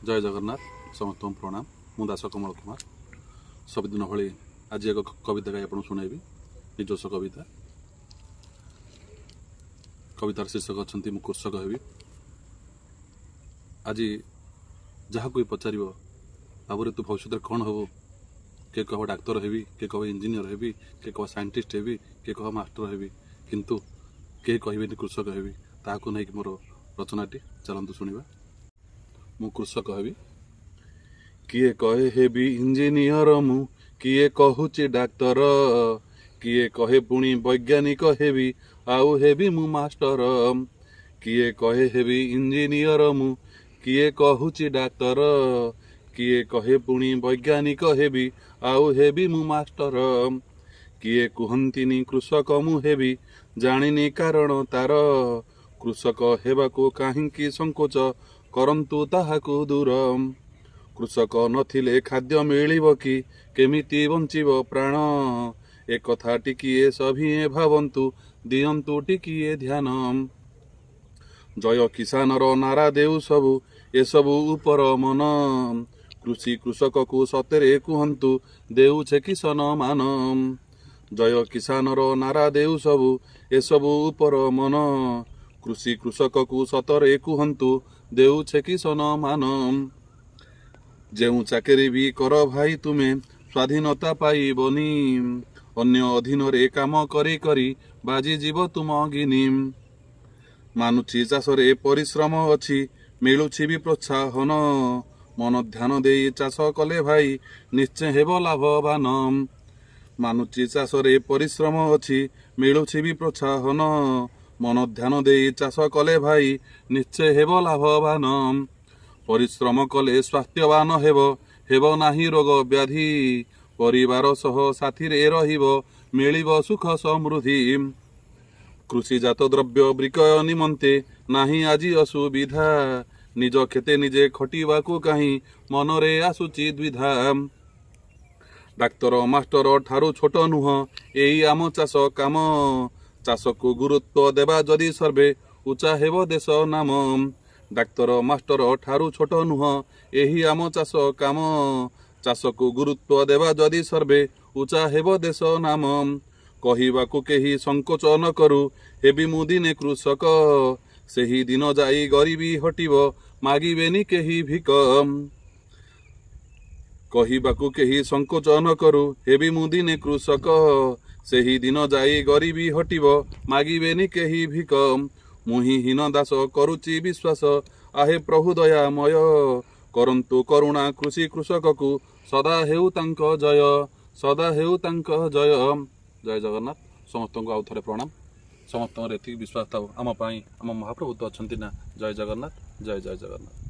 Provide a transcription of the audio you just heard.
ଜୟ ଜଗନ୍ନାଥ। ସମସ୍ତଙ୍କୁ ପ୍ରଣାମ। ମୁଁ ଦାସ କମଳ କୁମାର। ସବୁଦିନ ଭଳି ଆଜି ଏକ କବିତା ଗାଇ ଆପଣଙ୍କୁ ଶୁଣାଇବି, ନିଜସ୍ୱ କବିତା। କବିତାର ଶୀର୍ଷକ ଅଛନ୍ତି ମୁଁ କୃଷକ ହେବି। ଆଜି ଯାହାକୁ ବି ପଚାରିବ, ବାବୁରେ, ତୁ ଭବିଷ୍ୟତରେ କ'ଣ ହବୁ? କିଏ କହିବ ଡାକ୍ତର ହେବି, କିଏ କହିବ ଇଞ୍ଜିନିୟର ହେବି, କିଏ କହିବ ସାଇଣ୍ଟିଷ୍ଟ ହେବି, କିଏ କହିବ ମାଷ୍ଟର ହେବି, କିନ୍ତୁ କେହି କହିବେନି କୃଷକ ହେବି। ତାହାକୁ ନେଇକି ମୋର ରଚନାଟି, ଚାଲନ୍ତୁ ଶୁଣିବା। ମୁଁ କୃଷକ ହେବି। କିଏ କହେ ହେବି ଇଞ୍ଜିନିୟର ମୁଁ, କିଏ କହୁଛି ଡାକ୍ତର, କିଏ କହେ ପୁଣି ବୈଜ୍ଞାନିକ ହେବି, ଆଉ ହେବି ମୁଁ ମାଷ୍ଟର। କିଏ କହେ ହେବି ଇଞ୍ଜିନିୟର ମୁଁ, କିଏ କହୁଛି ଡାକ୍ତର, କିଏ କହେ ପୁଣି ବୈଜ୍ଞାନିକ ହେବି, ଆଉ ହେବି ମୁଁ ମାଷ୍ଟର। କିଏ କୁହନ୍ତିନି କୃଷକ ମୁଁ ହେବି, ଜାଣିନି କାରଣ ତାର। କୃଷକ ହେବାକୁ କାହିଁକି ସଙ୍କୋଚ, କରନ୍ତୁ ତାହାକୁ ଦୂର। କୃଷକ ନଥିଲେ ଖାଦ୍ୟ ମିଳିବ କି? କେମିତି ବଞ୍ଚିବ ପ୍ରାଣ? ଏକଥା ଟିକିଏ ସଭିଏଁ ଭାବନ୍ତୁ, ଦିଅନ୍ତୁ ଟିକିଏ ଧ୍ୟାନ। ଜୟ କିଷାନର ନାରା ଦେଉ ସବୁ, ଏସବୁ ଉପର ମନ। କୃଷି କୃଷକକୁ ସତରେ କୁହନ୍ତୁ, ଦେଉଛେ କି ସନମାନ? ଜୟ କିଷାନର ନାରା ଦେଉ ସବୁ, ଏସବୁ ଉପର ମନ। କୃଷି କୃଷକକୁ ସତରେ କୁହନ୍ତୁ, ଦେଉଛେ କି ସନମାନ? ଯେଉଁ ଚାକିରି ବି କର ଭାଇ ତୁମେ, ସ୍ୱାଧୀନତା ପାଇବନି। ଅନ୍ୟ ଅଧୀନରେ କାମ କରି କରି ବାଜିଯିବ ତୁମ ଗିନି। ମାନୁଛି ଚାଷରେ ପରିଶ୍ରମ ଅଛି, ମିଳୁଛି ବି ପ୍ରୋତ୍ସାହନ। ମନ ଧ୍ୟାନ ଦେଇ ଚାଷ କଲେ ଭାଇ, ନିଶ୍ଚୟ ହେବ ଲାଭବାନ। ମାନୁଛି ଚାଷରେ ପରିଶ୍ରମ ଅଛି, ମିଳୁଛି ବି ପ୍ରୋତ୍ସାହନ। ମନ ଧ୍ୟାନ ଦେଇ ଚାଷ କଲେ ଭାଇ, ନିଶ୍ଚୟ ହେବ ଲାଭବାନ। ପରିଶ୍ରମ କଲେ ସ୍ୱାସ୍ଥ୍ୟବାନ ହେବ, ହେବ ନାହିଁ ରୋଗ ବ୍ୟାଧି। ପରିବାର ସହ ସାଥିରେ ରହିବ, ମିଳିବ ସୁଖ ସମୃଦ୍ଧି। କୃଷିଜାତ ଦ୍ରବ୍ୟ ବିକ୍ରୟ ନିମନ୍ତେ ନାହିଁ ଆଜି ଅସୁବିଧା। ନିଜ କ୍ଷେତେ ନିଜେ ଖଟିବାକୁ କାହିଁ ମନରେ ଆସୁଛି ଦ୍ୱିଧା? ଡାକ୍ତର ମାଷ୍ଟର ଠାରୁ ଛୋଟ ନୁହଁ ଏଇ ଆମ ଚାଷ କାମ। ଚାଷକୁ ଗୁରୁତ୍ୱ ଦେବା ଯଦି ସର୍ବେ, ଉଚ୍ଚା ହେବ ଦେଶ ନାମ। ଡାକ୍ତର ମାଷ୍ଟର ଠାରୁ ଛୋଟ ନୁହଁ ଏହି ଆମ ଚାଷ କାମ। ଚାଷକୁ ଗୁରୁତ୍ୱ ଦେବା ଯଦି ସର୍ବେ, ଉଚ୍ଚା ହେବ ଦେଶ ନାମ। କହିବାକୁ କେହି ସଙ୍କୋଚ ନ କରୁ, ହେବି ମୁଁ ଦିନେ କୃଷକ। ସେହି ଦିନ ଯାଇ ଗରିବୀ ହଟିବ, ମାଗିବେନି କେହି ଭିକ। କହିବାକୁ କେହି ସଙ୍କୋଚ ନ କରୁ, ହେବି ମୁଁ ଦିନେ କୃଷକ। ସେହି ଦିନ ଯାଇ ଗରିବୀ ହଟିବ, ମାଗିବେନି କେହି ଭିକ। ମୁହିଁ ହୀନ ଦାସ କରୁଛି ବିଶ୍ୱାସ, ଆହେ ପ୍ରଭୁ ଦୟାମୟ, କରନ୍ତୁ କରୁଣା କୃଷି କୃଷକକୁ, ସଦା ହେଉ ତାଙ୍କ ଜୟ, ସଦା ହେଉ ତାଙ୍କ ଜୟ। ଜୟ ଜଗନ୍ନାଥ। ସମସ୍ତଙ୍କୁ ଆଉ ଥରେ ପ୍ରଣାମ। ସମସ୍ତଙ୍କର ଏତିକି ବିଶ୍ୱାସ ଥାଉ, ଆମ ପାଇଁ ଆମ ମହାପ୍ରଭୁ ତ ଅଛନ୍ତି ନା। ଜୟ ଜଗନ୍ନାଥ, ଜୟ ଜୟ ଜଗନ୍ନାଥ।